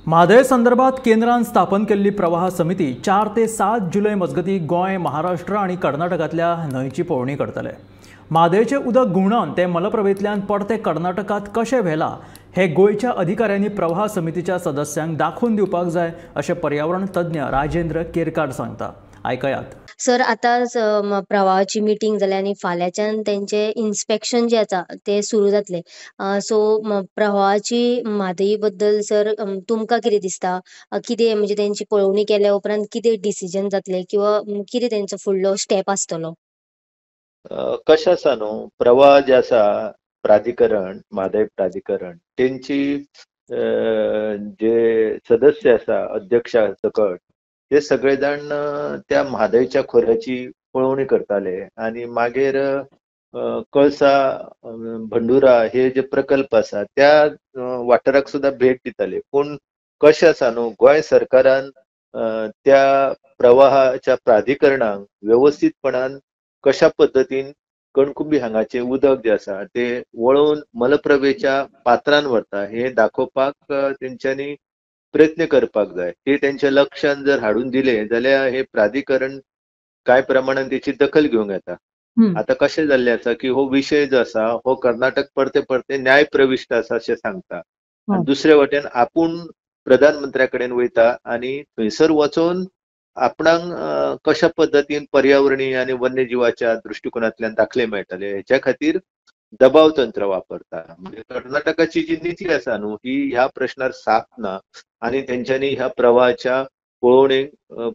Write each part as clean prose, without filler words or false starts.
म्हादय संदर्भात केंद्रान स्थापन केल्ली प्रवाह समिती 4 ते 7 जुलय मजगती गोंय, महाराष्ट्र आनी कर्नाटकांतल्या न्हंयची पळोवणी करतले। म्हादयचें उदक घुंवडावन तें मलप्रभेंतल्यान परतें कर्नाटकांत कशें व्हेलां हें गोंयच्या अधिकाऱ्यांनी प्रवाह समितीच्या सदस्यांक दाखोवन दिवपाक जाय अशें पर्यावरण तज्ञ राजेंद्र केरकार सांगता। आयकयात। सर, आतां प्रवाहाची मिटींग जाल्या आनी फाल्यांच्यान तेंचे इन्स्पेक्शन जे आसा ते सुरू जातले। सो प्रवाहाची म्हादई बद्दल सर तुमकां कितें दिसता? कितें म्हणजे तेंची पळोवणी केल्या उपरांत कितें डिसिजन जातले किंवा कितें तेंचो फुडलो स्टेप आसतलो? कशें आसा न्हू, प्रवाह जे आसा प्राधिकरण, म्हादय प्राधिकरण तेंची जे सदस्य आसा अध्यक्षा सकट ते सगळे जाण त्या म्हादयच्या खोऱ्याची पळोवणी करताले आनी मागीर कळसा, भंडुरा हे जे प्रकल्प आसा त्या वाठाराक सुद्दां भेट दिताले। पूण कशें आसा न्हू, गोंय सरकारान त्या प्रवाहाच्या प्राधिकरणाक वेवस्थीतपणान कशा पद्दतीन कणकुंबी हांगाचें उदक जें आसा तें वळोवन मलप्रभेच्या पात्रान व्हरता हें दाखोवपाक तेंच्यांनी प्रयत्न करपाक जाय। ते तेंच्या लक्षान जर हाडून दिले जाल्यार हे प्राधिकरण कांय प्रमाणान तेची दखल घेवंक येता। आतां कशें जाल्लें आसा की हो विशय जो आसा हो कर्नाटक परते परते न्याय प्रविश्ट आसा अशें सांगता आनी दुसरे वटेन आपूण प्रधानमंत्र्या कडेन वयता आनी थंयसर वचून आपणाक कशा पद्दतीन पर्यावरणीय आनी वन्यजिवाच्या दृश्टिकोनांतल्यान दाखले मेळटले हेच्या खातीर दबाव तंत्र वापरता। म्हणजे कर्नाटकाची जी नीती आसा न्हू ही ह्या प्रश्नार साफ ना आनी तेंच्यांनी ह्या प्रवाहाच्या पळोवणेक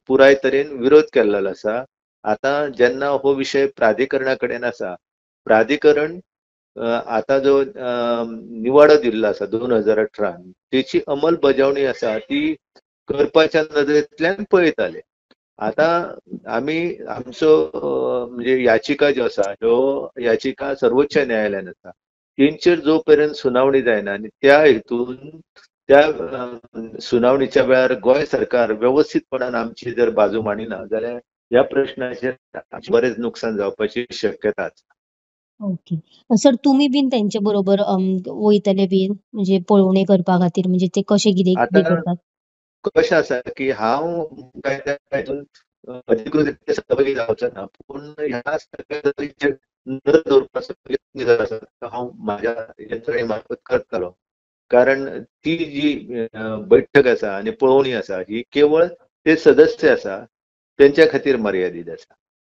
पुराय तरेन विरोध केल्लो आसा। आतां जेन्ना हो विशय प्राधिकरणा कडेन आसा, प्राधिकरण आतां जो निवाडो दिल्लो आसा 2018 तेची अंमलबजावणी आसा ती करपाच्या नदरेंतल्यान पळयताले। आतां आमी आमचो म्हणजे याचिका ज्यो आसा ह्यो याचिका सर्वोच्च न्यायालयान आसा, तेंचेर जो पर्यंत सुनावणी जायना आनी त्या हेतून त्या सुनावणीच्या वेळार गोंय सरकार वेवस्थीतपणान आमची जर बाजू मांडिना जाल्यार ह्या प्रश्नाचेर बरेंच नुकसान जावपाची शक्यता आसा। ओके सर, तुमी बीन तेंचे बरोबर वयतले बीन म्हणजे पळोवणी करपा खातीर, म्हणजे ते कशें कितें करतात? कशें आसा की हांव काय त्या हितून अधिकृत सहभागी जावचो ना, पूण ह्या सगळ्या गजालींचेर नदर दवरपाचो यत्न जो आसा हांव म्हाज्या यंत्रणे मार्फत करतलो। कारण ती जी बैठक आसा आनी पळोवणी आसा ही केवळ ते सदस्य आसा तेंच्या खातीर मर्यादीत आसा।